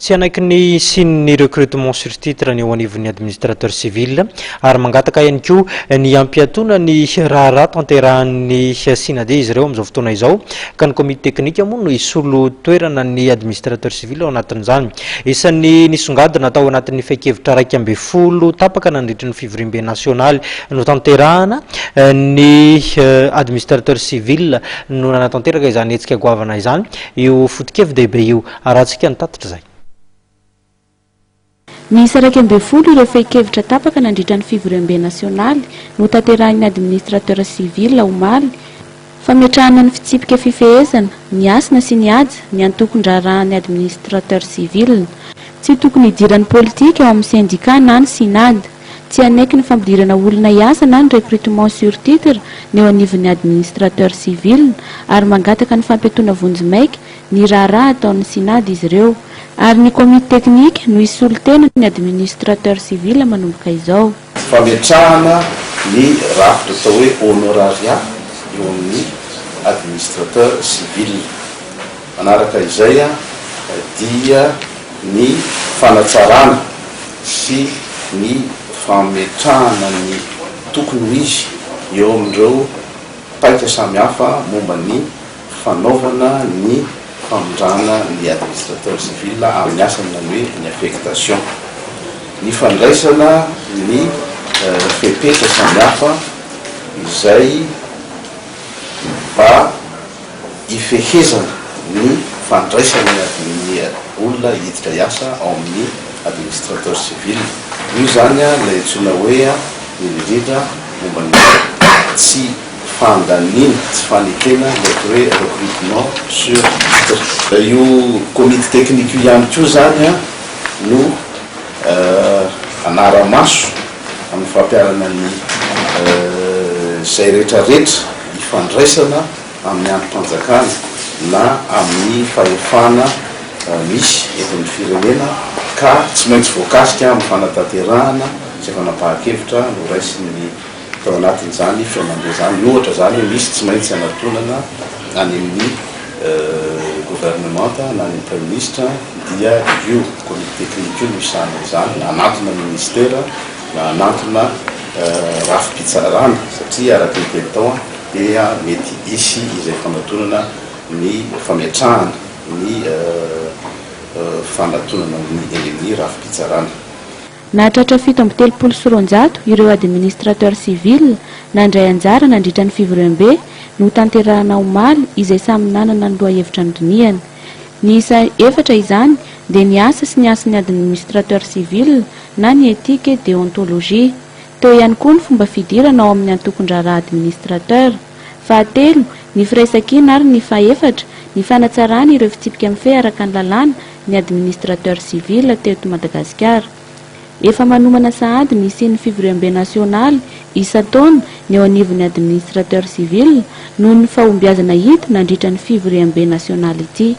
Tsy hanaiky ny hisian'ny recrutement sur titre ny eo anivon'ny administrateur civil ary mangataka ihany koa ny hampiatoana ny raharaha tanterahan'ny Synade izy ireo amin'izao fotoana izao ka ny komity teknika moa no hisolo toerana ny administrateur civil ao anatin'izany. Isan'ny nisongadina tao anatin'ny fehin-kevitra 11 tapaka nandritry ny fivoriambe nasionaly notanterahana ny administrateur civil no nanatanteraka izany hetsika goavana izany io foto-kevi-dehibe io. Arahantsika ny tatitra izay. Miisa 11 ireo fehin-kevitra tapaka nandritra ny fivoriambe nasionaly notanterahin'ny administrateur civil omaly, fametrahana ny fitsipika fifehezana, ny hasina sy ny haja, ny antokon-draharahan'ny administrateur civil. Tsy tokony hidiran'ny politika ao amin'ny sendika na ny Synad. Tsy hanaiky ny fampidirana olona hiasa na ny recrutement sur titre ny eo anivon'ny administrateur civil ary mangataka ny fampiatoana vonjimaika ny raharaha ataon'ny Synad izy ireo. Ary ny komity teknika no hisolo tena ny administrateur civil manomboka izao. Fametrahana ny rafitra atao hoe honorariat eo amin'ny administrateur civil. Manaraka izay dia ny fanatsarana sy ny fametrahana ny tokony ho izy eo amin'ireo paika samihafa momba ny fanaovana ny famindrana ny administrateur civil amin'ny asany na ny hoe ny affectation. Ny fandraisana ny fepetra samihafa izay mba hifehezana ny fandraisana ny olona hiditra hiasa ao amin'ny administrateur civil. Io izany ilay antsoina hoe indrindra momba ny tsy fandaniana, tsy fanekena ilay atao hoe recrutement sur titre. Io komity teknika io ihany koa izany no hanara-maso amin'ny fampiharana ny izay rehetrarehetra ifandraisana amin'ny andrim-panjakana na amin'ny fahefana misy eto amin'ny firenena ka tsy maintsy voakasika amin'ny fanatanterahana izay fanapahan-kevitra noraisin'ny Tao anatin'izany fihaonambe izany, ohatra izany hoe misy tsy maintsy hanatonana any amin'ny governemanta na any amin'ny praiminisitra dia io comité technique io no hisahana izany, na hanantona ministera na hanantona rafi-pitsarana satria araka ny teny tao dia mety hisy izay fanatonana ny fametrahana ny fanatonana ny eny amin'ny rafi-pitsarana. Nahatratra 237 ireo administrateurs civils nandray anjara nandritra ny fivoriambe notanterahana omaly izay samy nanana ny lohahevitra nodinihana. Niisa efatra izany dia ny asa sy ny hasin'ny administrateur civil na ny éthique et déontologie. Teo ihany koa ny fomba fidirana ao amin'ny antokon-draharaha administrateur. Fahatelo, ny firaisankina ary ny fahefatra, ny fanatsarana ireo fitsipika mifehy araka ny lalàna ny administrateur civil teto Madagasikara. Efa manomana sahady ny hisian'ny fivoriambe nasionaly isan-taona ny eo anivon'ny administrateur civil noho ny fahombiazana hita nandritra ny fivoriambe nasionaly ity.